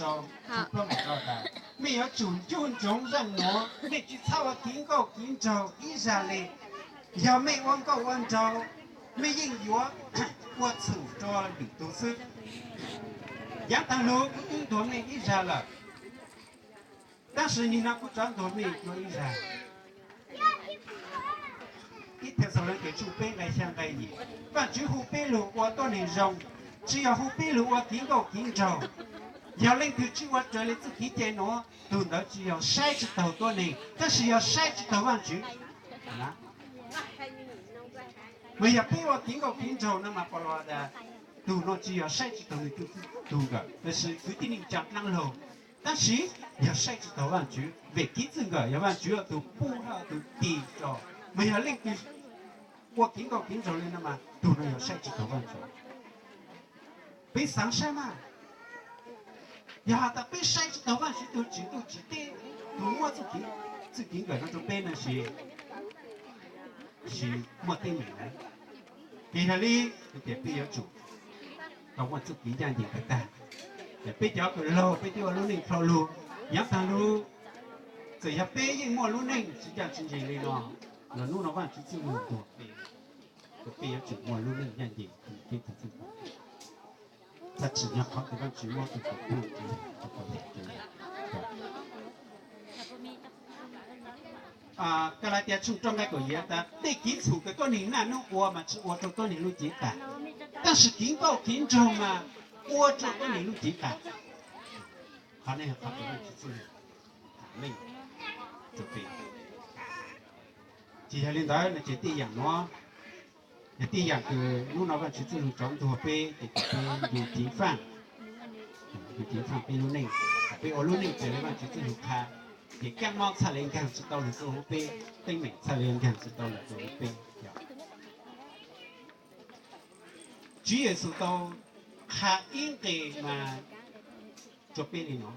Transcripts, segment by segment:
rau, rau tas, mej yuav tsum ncu ntsoov zaaj nuav, mej tsi txhob ua kiv nkauj kiv nraug ib zag le. Yog mej ua nkauj ua nraug, mej yeej yuav ua txhum rua lwm tug xwb. Yaav taag lug kuv tub ntuag mej ib zag lawm, tab sis nwg no kuv rov ntuag mej dlua ib zag. Ib Thexalaunikes tshooj peb nqai xyaa nqai yim, Vaajtswv hu peb lug ua tuab neeg zoo, tsi yog hu peb lug ua kiv nkauj kiv nraug. Yog leej twg tsi ua raws le txuj kev cai nuav, tug ntawd tsi yog saib tsi taug tuab neeg, tab sis yog saib tsi taug Vaajtswv. Mas yog peb ua kiv nkauj kiv nraug no mas Paulus has tas, tug nuav tsi yog saib tsi taug nwg tug nkawm, tab sis kwv tij neej tsa dlaab laug, tab sis yog saib tsi taug Vaajtswv, vim kev txwj nkawm yog Vaajtswv yog tug pub hab tug tig rau. Mas yog leej twg ua kiv nkauj kiv nraug le no mas tug nuav yog saib tsi taug Vaajtswv. Peb xaav saib mas, yog has tas peb saib tsi taug Vaajtswv tug tsim ntuj tsim teb, tug muab txuj kev nkawm no rua peb no sis, sis muaj teeb meem na. Ces yog le, ces peb yuav tsum tau muaj txuj kev ncaj ncees tag tag. Ces peb cov kws laug peb twb ua lub neej dlhau lug, yaav taag lug, txawm yog peb yeej muaj lub neej tsi ncaj tsi ncees le no, los nub no Vaajtswv txwj lug ntuag peb, ces peb yuav tsum muaj lub neej ncaj ncees. Txhaj tsim nyog qhov kws Vaajtswv muab tug kws pub. Kalatias tshooj rau nqai kaum yim tas, tej kev txhum kws tuab neeg naj nub ua mas tsi ua rau tuab neeg lub cev tas, tab sis kev nkauj kev nraug mas ua rau tuab neeg lub cev tas. Qhov no yog qhov kws Vaajtswv txwj lug meej rua peb. Ces yog le ntawd no ces tej yaam nuav yog tej yaam kws nub no Vaajtswv txwj lug rov ntuag peb, ces kom peb ncu ceev faaj, ncu ceev faaj peb lub neej, kom peb ua lub neej raws le Vaajtswv txwj lug qha, ces kaaj mob txhaj le nkaag tsi tau lug tuaj huv peb, teeb meem txhaj le nkaag tsi tau lug tuaj huv peb. Tswv Yexus tau qha ib nqe mas rua peb le no.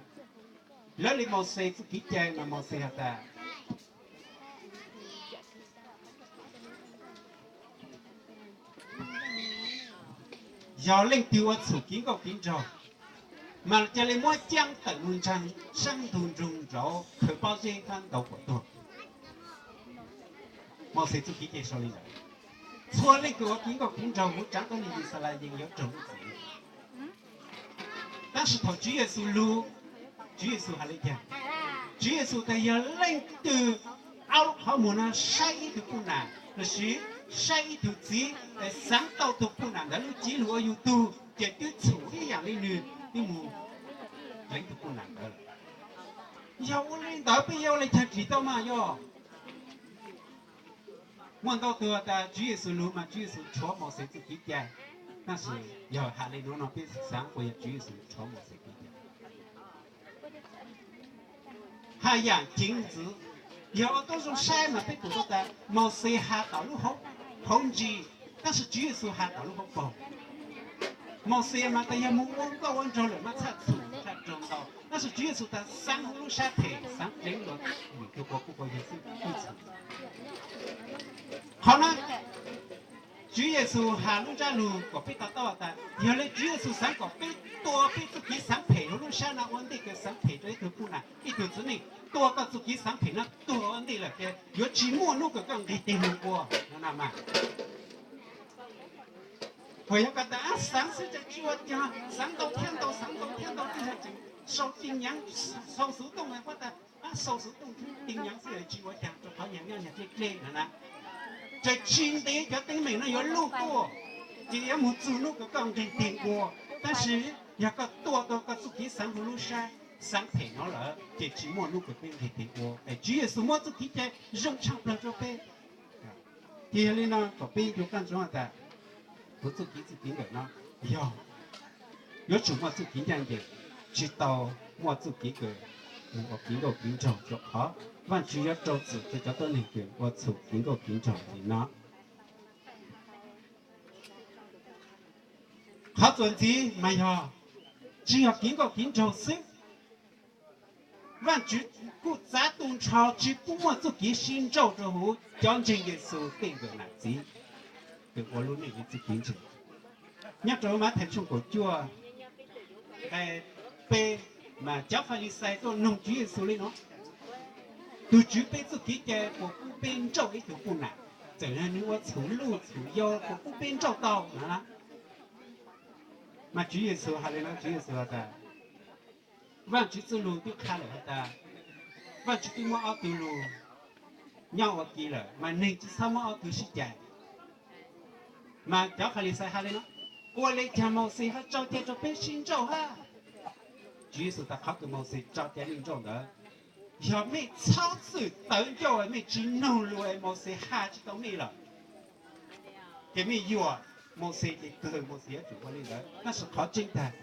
Lawv le Mauxes txuj kev cai mas Mauxes has tas, yog leej twg ua txhum kev nkauj kev nraug, mas ca le muab caab tawm moog ntsaag saab ntug nroog nraud khaws pob zeb hab ntaus kuam tuag. Mauxes txuj kev cai sau le ntawd. Txhua leej kws ua kev nkauj kev nraug huv tsaav tuab neeg Yixalayees yuav raug lub txim. Tab sis thaum Tswv Yexus lug, Tswv Yexus has le caag? Tswv Yexus tas yog leej twg aub lub qhov muag no saib ib tug puj nam lossis saib ib tug txiv, xaav tau tug puj nam ntawd lub cev lug ua yug tug, ces twb txhum ib yaam le nwg, twb moog leev tug puj nam ntawd. Yog ua le ntawd peb yuav ua le caag dlig tau mas yog? Muaj ntau tug tas Tswv Yexus lug mas Tswv Yexus rhuav Mauxes txuj kev cai. Tab sis yog has le nuav no peb xaav puas yog Tswv Yexus rhuav Mauxes kev cai? Haj yam ceev ntxiv. Yog ua tuab zoo saib mas peb pum tau tas Mauxes has tom lub hauv ntsis, tab sis Tswv Yexus has tom lub hauv paug. Mauxes mas tas yog moog ua nkauj ua nraug lawm mas txhaj txhum txhaj raug ntau, tab sis Tswv Yexus tas xaav huv lub sab phem, xaav pleev lug lwm tug quas kuj quas yawg xwb twb txhum. Qhov no Tswv Yexus has lub ntsab lug kom peb to taub tas yog le Tswv Yexus xaav kom peb tua peb txuj kev xaav phem huv lub sab no ua ntej kws xaav phem rau ib tug puj nam ib tug txiv neej, tua koj txuj kev xaav phem no tuag ua ntej lawm ces yuav tsi muaj nub kws koj nqeg teg moog ua no na mas. Puas yog koj tas xaav xwb ces tsi ua caag, xaav ntau thiab ntau, xaav ntau thiab ntau, twb yog tseem sau tin nhắn, sau xov tooj, puab tas sau xov tooj tin nhắn xwb tsi ua caag rau qhov nyag nyob nyag dleb dleb no na. Ces tsi ntev cov teeb meem no yuav luj tuaj, ces yuav moog txug nub kws koj nqeg teg ua. Tab sis yog koj tua tau koj txuj kev xaav huv lub sab xaav phem no lawm ces tsi muaj nub kws peb nqeg teg ua. Es Tswv Yexus muab txuj kev cai zoo tshaj plawg rau peb. Ces yog li no kom peb yuav qaab ntsoov tas kuv txuj kev txuj kev ntawm no yog yuav tsum muaj txuj kev ncaj ncees, tsi tau muaj txuj kev kws ua kev nkauj kev nraug, rau qhov Vaajtswv yuav rau txim rau cov tuab neeg kws ua txhum kev nkauj kev nraug li no. Qhov txuas ntxiv mas yog tsi yog kev nkauj kev nraug xwb, Vaajtswv kuj txav tu nrho tsi pub muaj txuj kev sib nrauj rau huv cov ntseeg Yexus tej nkawm nam txiv kws ua lub neej le txuj kev ntseeg. Nyob rau Mathais tshooj kaum cuaj nqai peb Mas cov Falixais tuaj noog Tswv Yexus li no, tus Tswv, peb txuj kev cai puas pub peb nrauj ib tug puj nam, txawm yog nws ua txhum luj txhum yau puas pub peb nrauj tau no? Mas Tswv Yexus hais li no, Tswv Yexus has tas, Vaajtswv txuj lug twb qha lawm has tas, Vaajtswv twb muab ob tug lug nyob ua ke lawm, mas neeg tsi txhob muab ob tug sib cais. Mas cov Falixais has li no, ua le caag Mauxes ho tso cai rua peb sib nrauj hab? Tswv Yexus tas, qhov kws Mauxes tso cai mej nrauj ntawd, yog mej txhob txwm tawv ncauj, mej tsi noog lug, Mauxes has tsi tau mej lawm, ces mej yuam Mauxes ces kawg Mauxes yuav tsum ua li ntawd. Tab sis qhov tseeb tag,